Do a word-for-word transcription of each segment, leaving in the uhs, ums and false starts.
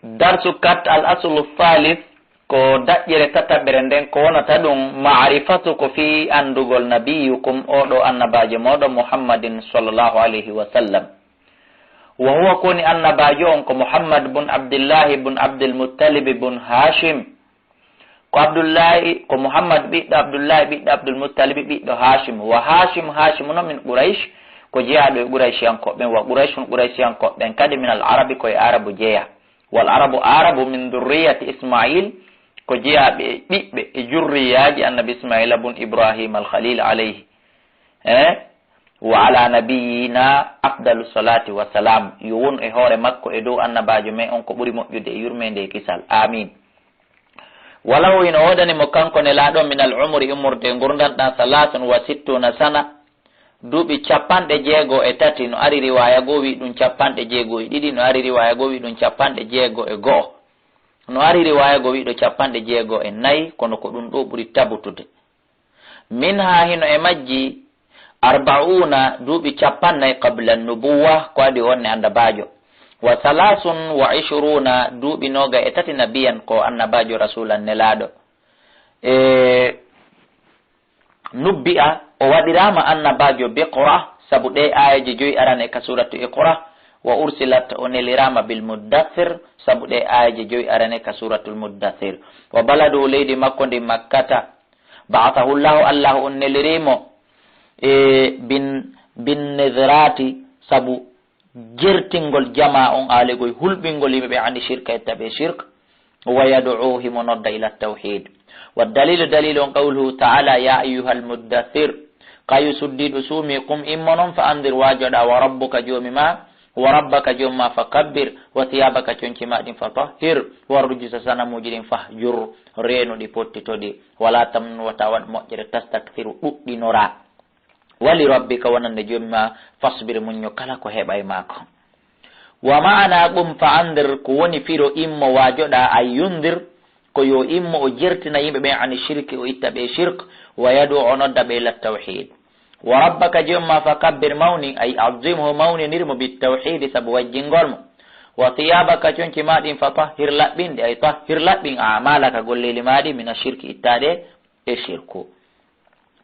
Darsu kat, al aslu thalith, ko daƴƴere tataɓere nden, ko wonata ɗum, ma'rifatu, ko fii anndugol nabiyukum, oo ɗoo annabaajo mooɗon, Muhammadin sallallahu alayhi wa sallam. Wa huwa, ko woni annabaajo on, ko Muhammad bun Abdillahi bun Abdul Muttalib bun Hashim. Ko Abdullahi, ko Muhammad ɓiɗɗo Abdullahi, ɓiɗɗo Abdul Muttalib, ɓiɗɗo Hashim. Wa Hashim, Hashim non min Quraysh, ko jeyaaɗo e Qurayshiyankooɓe ɓen. Wa Qurayshun, Qurayshiyankooɓe ɓen kadi, minal Arabi, ko e Arabu jeyaa. Wal Arabu, Arabu min durriyati Ismail, ko jeyaaɓe e ɓiɓɓe e jurriyaaji Annabi Ismaila bun Ibrahim al Khalil alayhi. Eh? Wa ala nabiyyina afdalu salati wa salam. Yo won e hoore makko e dow annabaajo men on ko ɓuri moƴƴude e yurmeende e kisal. Amin. Walahu, hino woodani mo kanko Nelaaɗo, minal umri, immorde ngurndan ɗan, salasun wa sittuna sana, duuɓi capanɗe jeego e tati. No ari riwaaya goo wi ɗum capanɗe jeego e ɗiɗi, no ari riwaaya goo wi ɗum capanɗe jeego e go'o. No ari riwaaya goo wi ɗo capanɗe jeego e nayi, kono ko ɗum ɗoo ɓuri tabutude. Minha, hino e majji, arba'una, duuɓi capannay, qabla nubuwa, ko adi on ne annabaajo. Wa thalathun wa ishruna, duuɓi noogay e tati, nabiyan, ko annabaajo, rasulan, Nelaaɗo. E nubbi'a, o waɗiraama annabaajo bi Iqra, sabu ɗee aayeeje joyi arane ka suuratu Iqra. Wa ursilat, o neliraama, bil muddathir, sabu ɗee aayeeje joyi arane ka suuratul Muddathir. Wa baladu, leydi makko ndi Makkata, ba'athahu Allahu, Allahu on neliri mo, e bin, bin nidrati, sabu jertingol jamaa on, aalegoy hulɓingol yimɓe ɓe ani shirka, etta ɓe shirk. Wa yad'u, himo nodda, ila tawhid. Wa dalilu, dalilu on, qawluhu ta'ala, ya ayyuhal muddathir, kayu suddiiɗo suumi, qum, immo non, fa andir, waajoɗa, wa rabbuka, joomi ma, wa rabbaka, joomi ma, fa kabbir, wa thiyabaka, conci ma ɗin, fa tahhir, wa rujusa, sanamuuji ɗin, fahjur, reenu ɗi, pottito ɗi, wala tamnun, wata waɗ moƴƴere, tastakthiru, ɗuɗɗinora. Wa li rabbika, wonande joomi ma, fasbir, muñño kala ko heɓa e maa kon. Wa ma'ana qum fa andir, ko woni firo immo waajoɗa, ay yundir, ko yo immo o jertina yimɓe ɓen ani shirki, o itta ɓe shirk, wa yad'u, o nodda ɓe ila tawhid. Wa rabbaka, joomi ma, fa kabbir, mawni, ay azimhu, mawninir mo, bit tawhidi, sabu wajjingol mo. Wa thiyabaka, conci ma ɗin, fa tahhir, laɓɓin ɗi, ay tahhir, laɓɓin, a'malaka, golleeli ma ɗin, mina shirki, ittaɗe e shirku.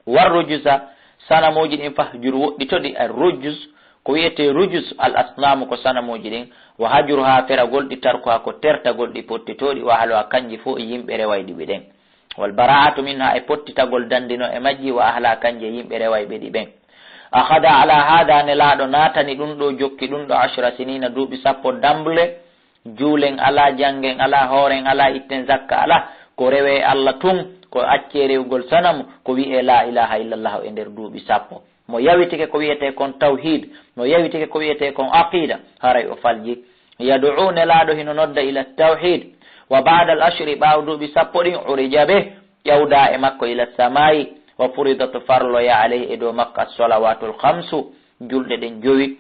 War rujusa, sanamuuji ɗin, fahjur, woɗɗito ɗi. Ar rujus, ko wi'etee rujus, al asnamu, ko sanamuuji ɗin. Wa hajruha, feragol ɗi, tarkuha, ko tertagol ɗi, pottitoo ɗi, wa ahluha, kanji fof e yimɓe rewayɗi ɓe ɗen. Wal bara'atu minha, e pottitagol dandino e majji, wa ahliha, kanji e yimɓe rewayɓe ɗi ɓen. Akhada ala hada, Nelaaɗo naatani ɗum ɗo, jokki ɗum ɗo, ashra sinina, duuɓi sappo, damble, juulen alaa, janngen alaa, hooren alaa, itten zakka alaa, ko rewee Allah tun, ko accee rewugol sanamu, ko wi'ee laa ilaaha illallahu e nder duuɓi sappo. Mo yawitike ko wi'etee kon tawhiid, mo yawitike ko wi'etee kon aqiida, haray o falji. Yad'u, Nelaaɗo hino nodda, ila tawhiid. Wa ba'dal ashri, ɓaawo duuɓi sappo ɗin, urija bih, ƴawdaa e makko, ila samaa'i, wa furidat, farloyaa, alayhi, e dow makko, as-salawaatul khamsu, julɗe ɗen jowi.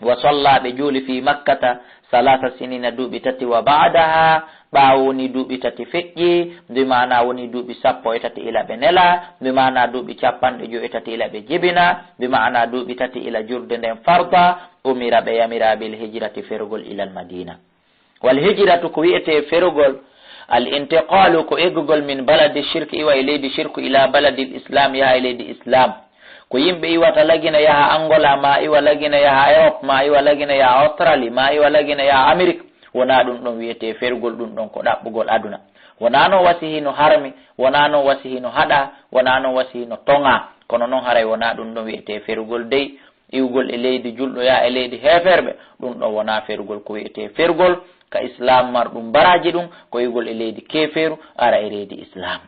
Wa salla, ɓe juuli, fi Makkata, salasa sinina, duuɓi tati, wa ba'daha, ɓaawo woni duuɓi tati feƴƴi, bi maana woni duuɓi sappo e tati ila ɓe nelaa, bi maana duuɓi capanɗe jowi e tati ila ɓe jibinaa, bi maana duuɓi tati ila julde nden farda, umira, ɓe yamiraa, bil hijrati, ferugol, ilal Madina. Wal hijratu, ko wi'etee ferugol, al intiqalu, ko eggugol, min baladi shirki, iwa e leydi shirku, ila baladil islam, yaha e leydi islam. Ko yimɓe iwata Lagine yaha Angola, ma iwa Lagine yaha Europe, ma iwa Lagine yaha Australie, ma iwa Lagine yaha Amérique, wonaa ɗum ɗon wi'etee ferugol, ɗum ɗon ko ɗaɓɓugol aduna. Wonaa non wasi hino harmi, wonaa non wasi hino haɗaa, wonaa non wasi hino toŋaa, kono non haray wonaa ɗum ɗon wi'etee ferugol dey. Iwgol e leydi julɗo, yaha e leydi heeferɓe, ɗum ɗon wonaa ferugol. Ko wi'etee ferugol ka islam marɗum baraaji ɗum, ko iwgol e leydi keeferu, ara e leydi islam.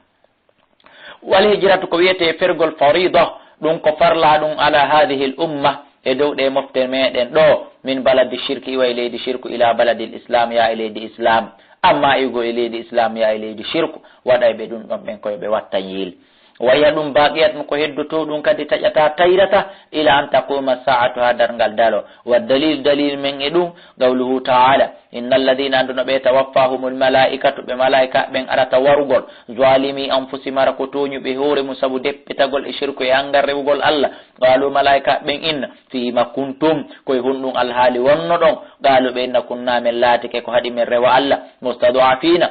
Wal hijratu, ko wi'etee ferugol, farida, ɗum ko farlaa ɗum, ala hadhihi al umma, e dow ɗee mofte meɗen ɗoo, min baladi shirki, iwa e leydi shirku, ila baladil islam, yaha e leydi islam. Amma iwgol e leydi islam, yaha e leydi shirku, waɗay ɓe ɗum ɗon ɓen ko yo ɓe wattan yiil. Waya ɗum baqiyat mo ko heddoto ɗum kadi taƴata tayrata ila an taquma sa'atu ha darngal dalo. Wa dalil, dalil men e ɗum, qawluhu ta'ala, inna alladhina, anduno ɓe, tawaffahumul malaikatu, ɓe malaika ɓen arata warugol, zalimi anfusihim, ara ko tooñuɓe hoore mum sabu deppitagol e shirku e angal rewugol Allah. Qalu, malaika ɓen inna, fima kuntum, koye honɗum alhaali wonno ɗon? Qalu, ɓe inna, kunna, men laatike ko haɗi men rewa Allah, mustad'afina,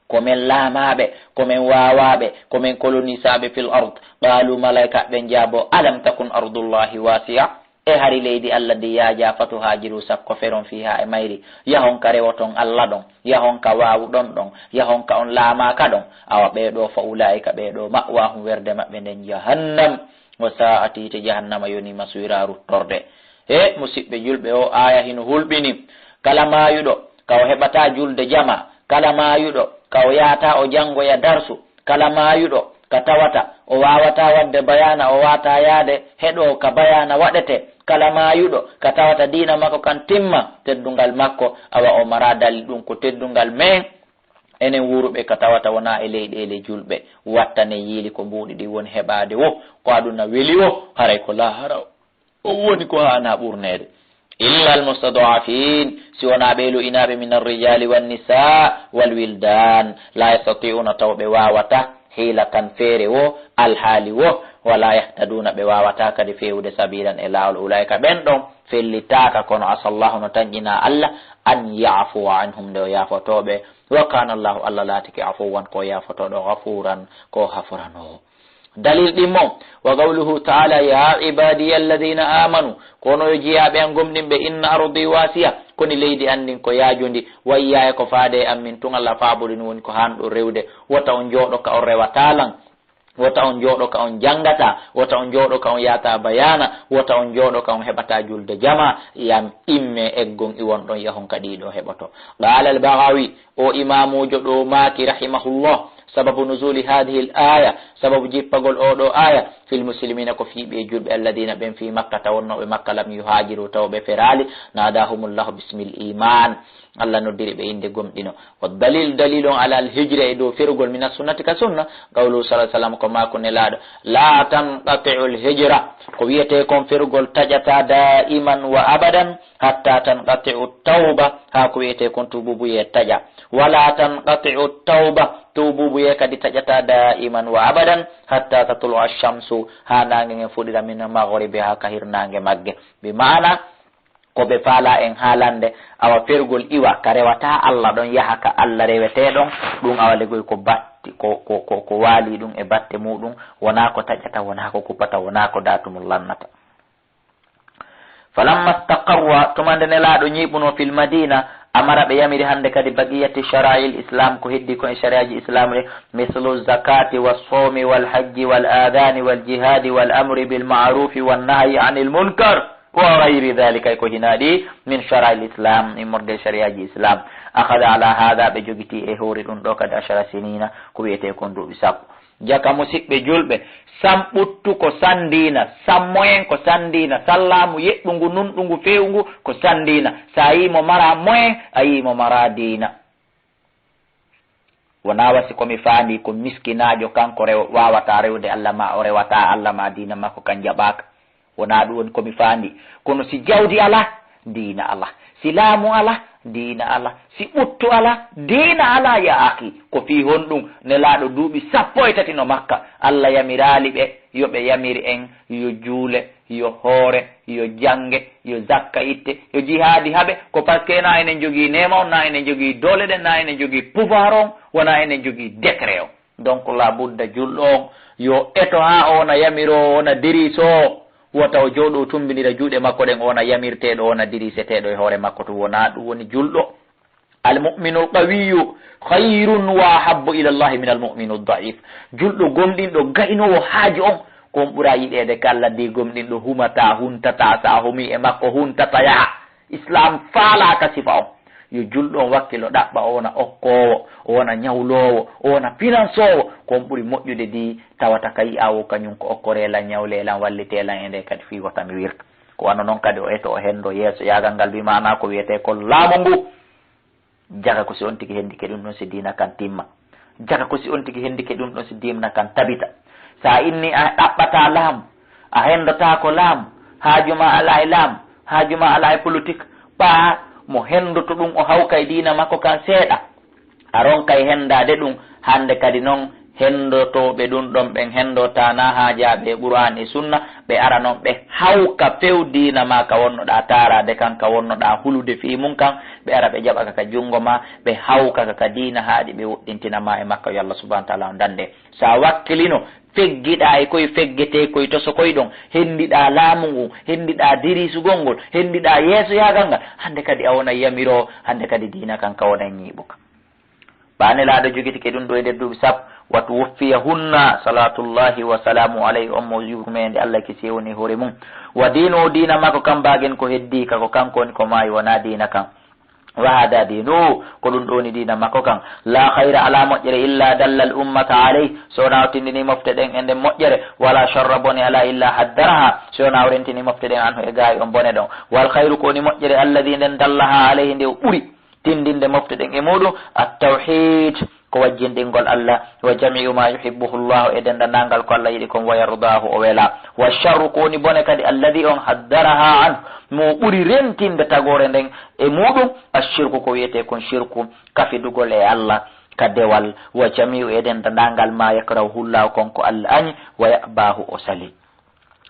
ko men laamaaɓe, ko men waawaaɓe, ko men kolonisaaɓe fil ard. Qaalu, malaika ɓen jaabo, alam takun ardullahi wasi'a? E hari leydi Allah ndi yaaja, fatuhaajiru, sakko feron fiha e mayri, yahon ka rewoton Allah ɗon, yahon ka waawuɗon ɗon, yahon ka on laamaaka ɗon. Awa ɓee ɗoo, fa ulaika, ɓee ɗoo, ma'wahum, werde maɓɓe nden jahannam, wa sa'at, yiite jahannama yoni masuira ruttorde. He musiɓɓe julɓe, o aya hino hulɓini. Kala maayuɗo ka o heɓata julde jama, kala maayuɗo ka o yaata o jangoya darsu, kala maayuɗo ka tawata o wawata wadde bayana, o wata yaade heɗo ka bayana waɗete, kala maayuɗo ka tawata diina makko kan timma, teddungal makko, awa o mara dalil ɗum ko teddungal men. Enen wuuruɓe ka tawata wona e leyɗeele julɓe, wattane yiili ko mbuuɗi ɗi woni heɓaade wo, ko aduna weli wo, haray ko lahara o woni ko haana ɓurneede. Illa almustad'afin, si wonaa ɓe lu'inaaɓe, min arrijali wannisa walwildan, la yastati'una, taw ɓe waawata, hilatan, feere wo, alhaali wo, wala yahtaduna, ɓe waawata kadi feewude, sabilan, e laawol. Ulaika, ɓen ɗon fellitaaka, kono asallahu, no tanƴina Allah, an ya'fuwa anhum, nde o yaafotooɓe. Wa kana Allahu, Allah laatike, afuwan, ko yaafotooɗo, ghafuran, ko hafuranoowo. Dalil ɗimmo, wa qawluhu ta'ala, ya ibadiya alladhina amanu, kono yo jiyaaɓe an gomɗinɓe, inna ardi wasiya, koni leydi an ndin ko yaajundi, wa iyaya, ko faade e an min tun Allah fa'budun, woni ko hanɗo rewde, wota on jooɗo ka on rewata lan, wota on jooɗo ka on jangata, wota on jooɗo ka on yata bayana, wota on jooɗo ka on heɓata julde jama, yam imme eggon iwon ɗon yahon ka ɗiɗo heɓoto. Qala al-Baghawi, o imamujo ɗo maaki rahimahullah, sababu nuzuli hadhihi al-aya, sababu jippagol o ɗo aya, fil muslimina, ko fii ɓe julɓe, alladhina, ɓen, fi Makkata, wonnooɓe Makka, lam yuhajiru, taw ɓe feraali, nadahumullahu bismil iman, Allah noddiri ɓe innde gomɗino. Wa dalil, dalil on ala al hijra, e dow ferugol, min as sunnati, ka sunna, qawluhu sallallahu alaihi wasallam, ko maaku Nelaaɗo, la tanqati'u al hijra, ko wiyete kon ferugol taƴata daiman wa abadan, hatta tanqati'u tawba, haa ko wiyete kon tuubuubuyee taƴa. Wala tanqati'u tawba, tuubuubuyee kadi taƴata daiman wa abadan, hatta tatlu'a ash-shamsu, haa naange ngen fuɗira, min maghribiha, ka hirnaange magge. Bi maana, ko ɓe faala en haalande, awa fergol iwa ka rewata Allah ɗon, yaha ka Allah rewete ɗon, ɗum awa legoy ko batti, ko, ko, ko, ko waali ɗum e batte muɗum, wonaa ko taƴata, wonaa ko kuppata, wonaa ko datumum lannata. Falamma staqarra, tuma nde Nelaaɗo ñiiɓuno fil Madina, amara, ɓe yamiri hannde kadi, baqiyati sharaa'il Islam, ko heddi ko e shari'aaji Islam ɗi, mislu zakati was sawmi wal hajji wal adhani wal jihadi wal amri bil ma'rufi wan nahyi anil munkar wa ghayri dhalika, e ko hinaa ɗi, min shara'il Islam, immorde e shari'aaji Islam. Akhadha ala hadha, ɓe jogiti e hoore ɗum ɗo kadi, ashara sinina, ko wiyetee kon duuɓi sappo. Jaka musiɓɓe julɓe, sam ɓuttu ko sandiina, sam moyen ko sandiina, sam laamu yeɗɗungu, nunɗungu, feewungu ko sandiina. So a yii mo mara moyen, a yii mo mara diina. Wonaa wa si ko mi faandi ko miskinaajo, kanko rew-, waawataa rewde Allah, ma o rewataa Allah, ma diina makko kan jaɓaaka. Wonaa ɗum woni ko mi faandi. Kono si jawdi alaa, diina alaa. Si laamu alaa, diina alaa. Si ɓuttu alaa, diina alaa, ya akhi. Ko fii honɗum? Nelaaɗo duuɓi sappo e tati no Makka. Allah yamiraali ɓe, yo ɓe yamir en, yo juule, yo hoore, yo jannge, yo zakka itte, yo jihaadi haɓe. Ko parce que na enen jogii neema on, na enen jogii doole ɗen, na enen jogii pouvoir on, wona enen jogii décret on. Donc, la budda julɗo on yo eto haa o wona yamiroowo, o wona diriso, wota o jooɗo o tumbindira juuɗe makko ɗen, o wona yamirteeɗo, o wona diriseteeɗo e hoore makko tun. Wonaa ɗum woni julɗo. Al mu'minu al qawiyyu khayrun wa ahabbu ila Allahi min al mu'minu al da'if. Julɗo gomɗinɗo ga'inoowo haaju on, ko on ɓura yiɗeede ka Allah. Ndi gomɗinɗo humataa, huntataa, so a humii e makko, huntata yaha. Islam faalaaka sifa on. Yo julɗo on wakkilo ɗaɓɓa, o wona okkoowo, o wona ñawloowo, o wona finansoowo. Ko on ɓuri moƴƴude ndi tawata ka yi'aa wo kañum ko okkoree lan, ñawlee lan, wallitee lan e nde kadi fii wota mi wirta. Ko wano non kadi o eto o henndo yeeso yaagal ngal, bi maanaa ko wiyetee kon laamu ngu. Jaka ko si on tigi hendike ɗum ɗon si diina kan timma. Jaka ko si on tigi hendike ɗum ɗon si diina kan tabita. Sa inni a ɗaɓɓata laamu, a hendotaako laamu, haaju ma alaa e laamu, haaju ma alaa e politik, ɓaa mo hendoto ɗum o hawka e diina makko kan seeɗa, a ronkay hendaade ɗum. Hannde kadi noon, hendotooɓe ɗum ɗon ɓen hendota na haajaaɓe e Qur'aan e Sunna, ɓe ara noon ɓe hawka few diina ma ka wonnoɗaa taaraade kan, ka wonnoɗaa hulude fii mum kan, ɓe ara ɓe jaɓa ka ka junngo ma, ɓe hawka ka ka diina haaɗi ɓe woɗɗintina ma e makka, yo Allah subhanahu wa taala on dannde. Sa wakkilino, feggiɗaa e koye feggetee koye toso koye ɗon, henndiɗaa laamu ngun, henndiɗaa dirisugol ngol, henndiɗaa yeesoyaagal ngal, hannde kadi a wona yamiroo, hannde kadi diina kan ka wona ñiiɓuka. Ɓaa Nelaaɗo jogitike ɗum ɗo e nder duuɓi sappo, wa tuwuffiya hunna salawatullahi wa salaamu alayhi, on mo yurmeende Allah kisi e woni e hoore mum. Wa diinu o diina makko kan baagen ko heddii ka ko kanko woni ko maayi wonaa diina kan. Wa hada diinu, ko ɗum ɗo woni diina makko kan. La khayra ala moƴƴere illa dalla al ummata alayh, so wonaa o tindini mofte ɗen e nden moƴƴere, wala sharra bone ala illa haddaraha, so wonaa o rentini mofte ɗen anhu e gaayi on bone ɗon. Wal khayru ko woni moƴƴere alladi nden dallaha alayhi nde o ɓuri tindinde mofte ɗen e muɗum, at tawhid, ko wajjinɗingol Allah, wa jamiu ma yuhibbuhu llahu e dendanangal ko Allah yiɗi kon, wa yardahu o wela. Wa sharru ko woni bone kadi alladi on haddaraha anhu, mo ɓuri rentinde tagore nden e muɗum, ashirku ko wiyete kon shirku, kafidugol e Allah ka dewal, wa jamiu e dendanangal ma yakrahuhu llahu kon ko Allah añi, wa yabahu o sali.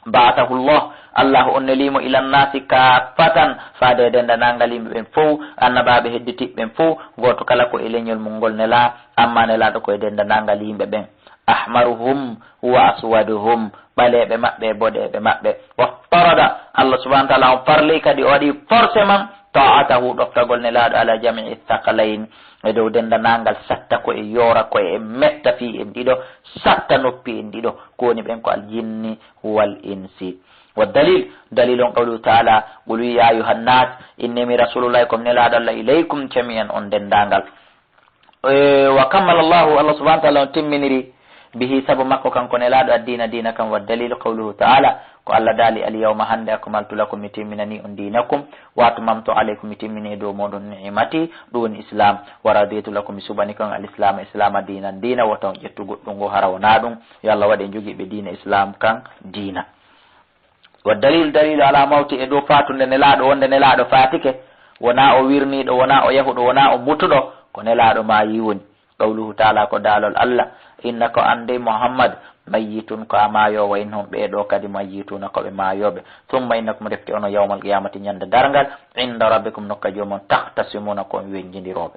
Ba'athahu llah, Allah on nelii mo ila nnaasi kaaffatan, faade e denndanangal yimɓe ɓen fow, annabaaɓe hedditiiɓe ɓen fow, gooto kala ko e leñol mum ngol nelaa, ammaa nelaaɗo ko e denndanangal yimɓe ɓen. Ahmaruhum wa aswaduhum, ɓaleeɓe maɓɓe e boɗeeɓe maɓɓe. Waftarada, Allah subhanahu wa taala on farlii kadi, o waɗi forcément ta'atahu, ɗoftagol nelaaɗo, ala jamii thaqalayn, e dow denndanangal satta ko e yoora ko e metta fii en ɗiɗo, satta noppi en ɗiɗo, ko woni ɓen ko al jinni wal insi. Wa dalil, dalil on qawluhu taala, qul ya ayuha nnas, innimi rasulullahi, komi nelaaɗo Allah, ilaykum jamian, on denndangal. E, wa kammala Allahu, Allah subhanahu wa taala on timminiri, bihi, sabu makko kanko nelaaɗo, addiina, diina kan. Wa dalil qawluhu taala, ko Allah daali, al yawma, hannde, akmaltu lakum, mi timminani on, diinakum, wa atmamtu alaykum, mi timmini e dow mooɗon, ni'mati, ɗum woni islam, wa raditu lakum, mi suɓani kon, al islam, islama diinan, diina, woto on ƴettu goɗɗum ngo hara wonaa ɗum. Yo Allah waɗ en jogiiɓe diina islam kan diina. Wa dalil, dalil ala mawti, e dow faatunde nelaaɗo, wonde nelaaɗo faatike, wonaa o wirniiɗo, wonaa o yahuɗo, wonaa o mutuɗo, ko nelaaɗo maayi woni. Qawluhu taala, ko daalol Allah, innaka, an dey Muhammad, mayyitun, ko a maayoowo, wa innahum, ɓee ɗoo kadi, mayyituuna, ko ɓe maayooɓe. Thumma innakum, refti onon, yawmal qiyamati, ñande darngal, inda rabbikum, nokka joomon, takhtasimuuna, ko on wenjindirooɓe.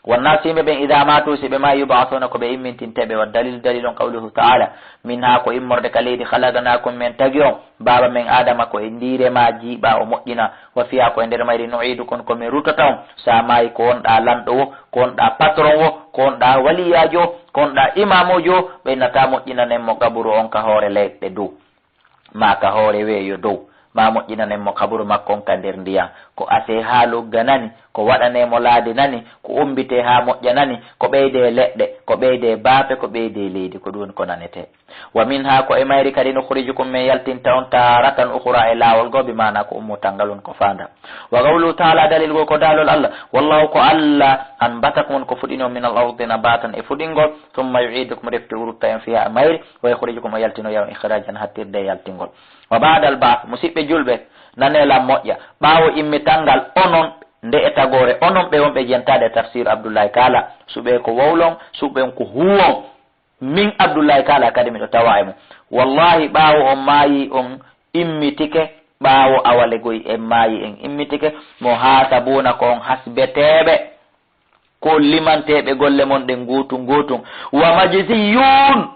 Wannaasi, yimɓe ɓen, idaa maatuu, si ɓe maayi, yub'asuuna, ko ɓe immintintee ɓe. Wa dalil, dalil on, qawluhu taala, minhaa, ko immorde ka leydi, khalaqnaakum, men tagi on, baaba men Aadama, ko e ndii remaa, jiiɓaa, o moƴƴina, wa fiihaa, ko e nder mayri, nu'iidukum, ko men rutata on, si a maayi, ko wonɗaa lanɗo woo, ko wonɗaa patron woo, ko wonɗaa waliyaajo woo, ko wonɗaa imaamuujo woo, ɓe innataa moƴƴinanen mo qaburu on ka hoore leɗɗe dow. Maa ka hoore weeyo dow, maa moƴƴinanen mo kaburu makko on ka nder ndiyan. Ko asee haa lugga nani, ko waɗanee mo laade nani, ko ommbitee haa moƴƴa nani, ko ɓeydee leɗɗe, ko ɓeydee baafe, ko ɓeydee leydi, ko ɗum woni ko nanetee. Wa minhaa, ko e mayri kadi, nukhrijukum, men yaltinta on, taaratan ukhraa, e laawol goo, bi maanaa ko ummotal ngal woni ko faandaa. Wa qawluhu taala, dalil goo ko daalol Allah, wallaahu, ko Allah, anbatakum, woni ko fuɗini on, minal ardi, nabaatan, e fuɗingol, thumma yu'iidukum, refti o rutta en, fiihaa, e mayri, wa yukhrijukum, o yaltinoya on, ikhraajan, hattirde e yaltingol. Wa ba'dal ba'th, musiɓɓe julɓe, nanee lan moƴƴa. Ɓaawo immital ngal, onon, nde e tagoore, onon ɓe wonɓe jentaade e tafsir Abdullahi Kaala, suɓee ko wowlon, suɓen ko huuwon. Min Abdullahi Kaala kadi miɗo tawaa e mum. Wallaahi, ɓaawo on maayi, on immitike, ɓaawo awalegoy en maayi, en immitike, muhaasabuuna, ko on hasbeteeɓe. Ko limanteeɓe golle mon ɗen gootun gootun. Wa majziyuun,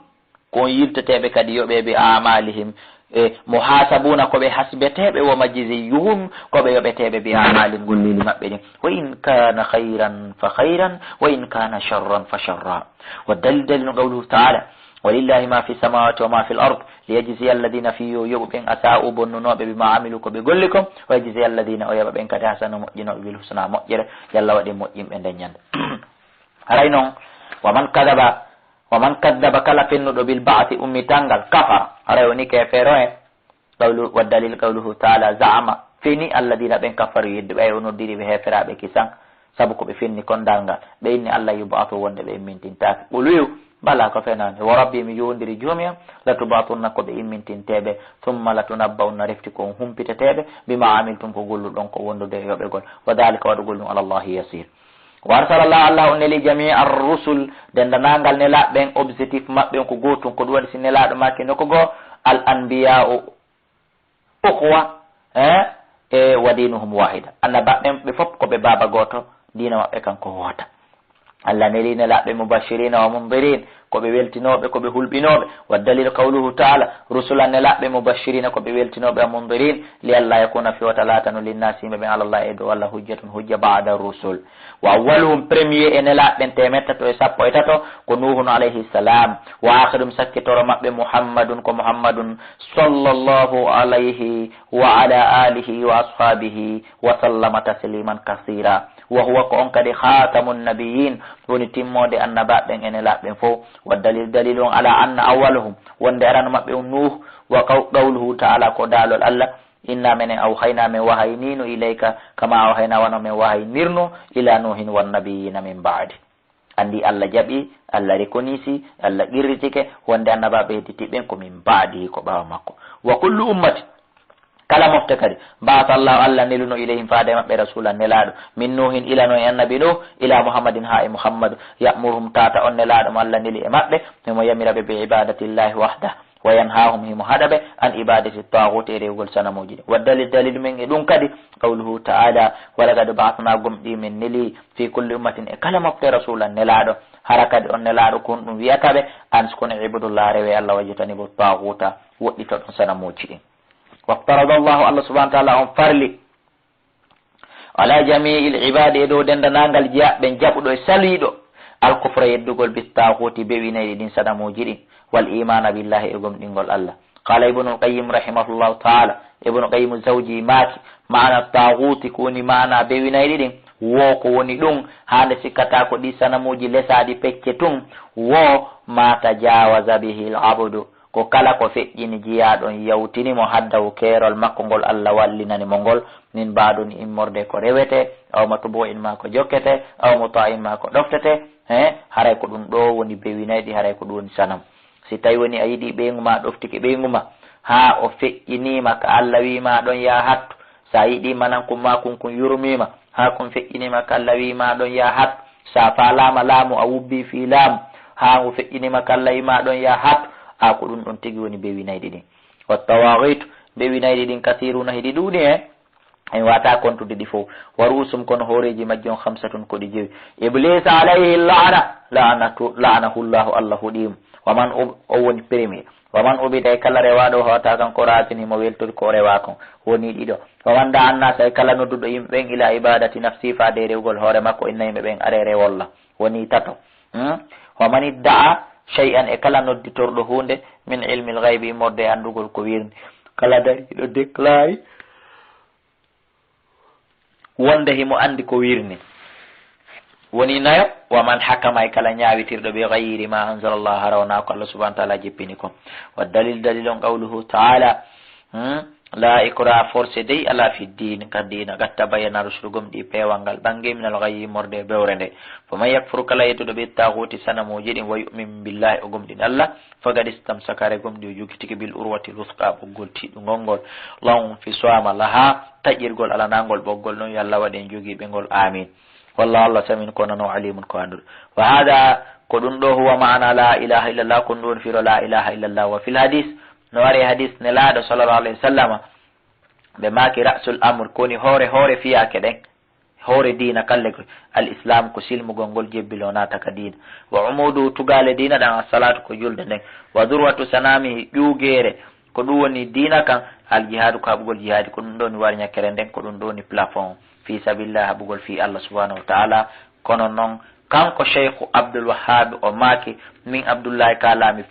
ko on yilteteeɓe kadi yoɓee bi a'maalihim. E, muhaasabuuna, ko ɓe hasbeteeɓe, wa majziyuun, ko ɓe yoɓeteeɓe bi a'maalihim, golleeli maɓɓe ɗin. Wa in kaana khayran fa khayran, wa in kaana sharran fa sharra. Wa dalil, dalil no qawluhu taala, walillahi ma fi samawati wa ma fil ard, liyajziya alladina, fii yo yoɓu ɓen, asaa'u, bonnunooɓe, bima amilu, ko ɓe golli kon, wa yajziya alladina, o yoɓa ɓen kadi, ahsanu, moƴƴinooɓe, bil husna, moƴƴere, yo Allah waɗ en moƴƴinɓe nden ñande. Haray non, wa man kadaba, wa man kaddaba, kala fennuɗo, bil ba'thi, ummital ngal, kafara, haray woni keefeero en. Qawlu, wa dalil qawluhu taala, za'ama, feni, alladina, ɓen, kafaru, yedduɓe, ay o noddiri ɓe heeferaaɓe kisan, Sabu ko ɓe fenni kon darngal. Ɓe inni Allah yub'asu, wonde ɓe immintintaake. Qul, wi'u, bala, ko fenaande. Wa rabbi, mi yowondiri joomi am, la tub'asunna, ko ɓe immintinteeɓe. Summa la tunabba'unna, refti ko on humpiteteeɓe, bima amiltum, ko golluɗon ko wondude e yoɓegol. Wa dhalika, waɗugol ɗum, ala Allahi yasir. Wa arsala Allah, Allah on neli jamia ar-rusul, dendanangal nelaaɓe ɓen, objectif maɓɓe on ko gootun, ko ɗum waɗi si nelaaɗo maaki nokku goo, al anbiya'u ukhwa, eh, e wa dinuhum wahida. Annabaaɓe ɓen ɓe fof ko ɓe baaba gooto, diina maɓɓe kan ko woota. Allah neli nelaaɓe mubashirina wa mundirin, ko ɓe weltinooɓe, ko ɓe hulɓinooɓe. Wa dalil qawluhu ta'ala, rusulan, nelaaɓe mubashirina, ko ɓe weltinooɓe, wa mundirin, li alla yakuna, fii wota laatano, linnasi, yimɓe ɓen, ala Allah, e dow Allah, hujjatun, hujja, ba'da rusul. Wa awwaluhum, premier e nelaaɓe ɓen teemeɗɗe tato e sappo e tato, ko Nuhun alayhi salam. Wa akhiruhum, sakkitoro maɓɓe, Muhammadun, ko Muhammadun, sallallahu alayhi wa ala alihi wa ashabihi wa sallama tasliman kasira. Wa huwa, ko on kadi, khatamun nabiyyin, woni timmoode annabaaɓe ɓen e nelaaɓe ɓen fof. Wa dalil, dalil on ala anna awwalahum, wonde arano maɓɓe on Nuh, wa qaw-, qawluhu ta'ala, ko daalol Allah, inna, menen, awhayna, men wahaynino, ilayka, kama awhayna, wano men wahaynirno, ila Nuhin wan nabiyyina min ba'di. Anndi Allah jaɓi, Allah rekonisi, Allah qirritike, wonde annabaaɓe hedditi ɓen ko min ba'di, ko ɓaawo makko. Wa kullu ummati, kala mofte kadi, ba'atha Allahu, Allah neluno, ilayhim, faade e maɓɓe, rasulan, nelaaɗo, min Nuhin, ilano e annabi Nuh, ila Muhammadin, haa e Muhammadu, ya'muruhum, tata on nelaaɗo mo Allah neli e maɓɓe, himo yamira ɓe, bi ibadatillahi wahdah, wa yanhahum, himo haɗa ɓe, an ibadati taghuti, e rewugol sanamuuji ɗin. Wa dalil, dalilu men e ɗum kadi, qawluhu ta'ala, wa laqad ba'athna, gomɗii men neli, fi kulli ummatin, e kala mofte, rasulan, nelaaɗo, hara kadi on nelaaɗo ko honɗum wi'ata ɓe, an uskunu ibudullah, rewe Allah, wajtanibu taghuta, woɗɗitoɗon sanamuuji ɗin. Waftarada Allahu, Allah subhanahu wa ta'ala on farli, ala jami'il ibadi, e dow dendanangal jiyaaɓe ɓen, jaɓuɗo e saliiɗo, al kufra, yeddugol, bi taghuti, bewinayɗi ɗin, sanamuuji ɗin, wal imana billahi, e gomɗingol Allah. Qala Ibnul Qayyim rahimahullahu ta'ala, Ibnu Qayyim Zawji maaki, maana taghuti, ko woni maana bewinayɗi ɗin, wo ko woni ɗum, haa nde sikkata ko ɗi sanamuuji lesaaɗi pecce tun, wo ma tajawaza bihi al abdu, ko kala ko feƴƴini jiyaaɗo on, yawtini mo haddahu, keerol makko ngol Allah wallinani mo ngol, min ba'dun, immorde ko rewete, aw matbu'in, ma ko jokkete, aw muta'in, ma ko ɗoftete, he, haray ko ɗum ɗo woni bewinayɗi, haray ko ɗum woni sanam. Si tawi woni a yiɗi ɓeyngu ma, a ɗoftike ɓeyngu ma, haa o feƴƴinii ma ka Allah wii ma ɗon yaa hattu, sa yiɗi manan kun ma kun, kun yurmii ma, haa kun feƴƴinii ma ka Allah wii ma ɗon yaa hattu, sa faalaama laamu, a wubbii fii laamu, haa ngu feƴƴinii ma ka Allah wii ma ɗon yaa hattu, a ko ɗum ɗon tigi woni bewinayɗi ɗin. Wa tawaghitu, bewinayɗi ɗin, kasiruuna, hiɗi ɗuuɗi, he. En wata kontude ɗi fof. Wa ru'usum, kono hooreeji majji on, khamsatun, ko ɗi jowi. Iblisa alayhi la'na, la'natu, la'anahu Allahu, Allah huɗii mo. Wa man ub-, o woni premier. Wa man ubida, e kala rewaaɗo, hawata kan ko ratin, himo weltori ko o rewaa kon. Woni ɗiɗo. Wa man da'a annasa, e kala nodduɗo yimɓe ɓen, ila ibadati nafsi, faade e rewgol hoore makko, inna yimɓe ɓen are rewolla. Woni tato. Hmm? Wa man idda'a shay'an, e kala nodditorɗo huunde, min ilmil ghaybi, immorde e anndugol ko wirni. Kala dariiɗo déclaré wonde himo anndi ko wirni. Woni nayo, wa man hakama, e kala ñaawitirɗo, bi ghayri ma anzalallah, hara wonaa ko Allah subhanahu wa ta'ala jippini kon. Wa dalil, dalil on qawluhu ta'ala, hmm? La ikraha, forcé dey alaa, fi diin, ka diina, qad tabayyana rushdu, gomɗii peewal ngal ɓangi, minal ghayyi, immorde e bewre nde. Faman yakfur, kala yedduɗo, bi taghuti, sanamuuji ɗin, wa yu'min billahi, o gomɗini Allah, faqad istamsaka, hare gomɗii o jogitike, bil urwatil wuthqa, ɓoggol tiiɗungol ngol, la infisama laha, taƴirgol alanaa ngol ɓoggol ɗon, yo Allah waɗ en jogiiɓe ngol, amin. Wallahu, Allah, sami'un, ko nanoowo, alimun, ko annduɗo. Wa hada, ko ɗum ɗo, huwa maana la ilaha illallah, ko ɗum ɗon firo la ilaha illallah. Wa fil hadis, no ari e hadis Nelaaɗo sallallahu alayhi wa sallama, ɓe maaki, ra'sul amr, ko woni hoore, hoore fiyaake ɗen, hoore diina kalle ko al islam, ko silmugol ngol, jebbiloo naata ka diina. Wa umudu, tugaale diina ɗan, as-salatu, ko julde nden. Wa durwatu sanami, ƴuugeere, ko ɗum woni diina kan, al jihadu, ko haɓugol jihaadi, ko ɗum ɗo woni warñakere nden, ko ɗum ɗo woni plafond, fi sabilillah, haɓugol fi Allah subhanahu wa ta'ala. Kono non, kanko Cheikhu Abdul Wahhab o maaki, min Abdullahi kaalami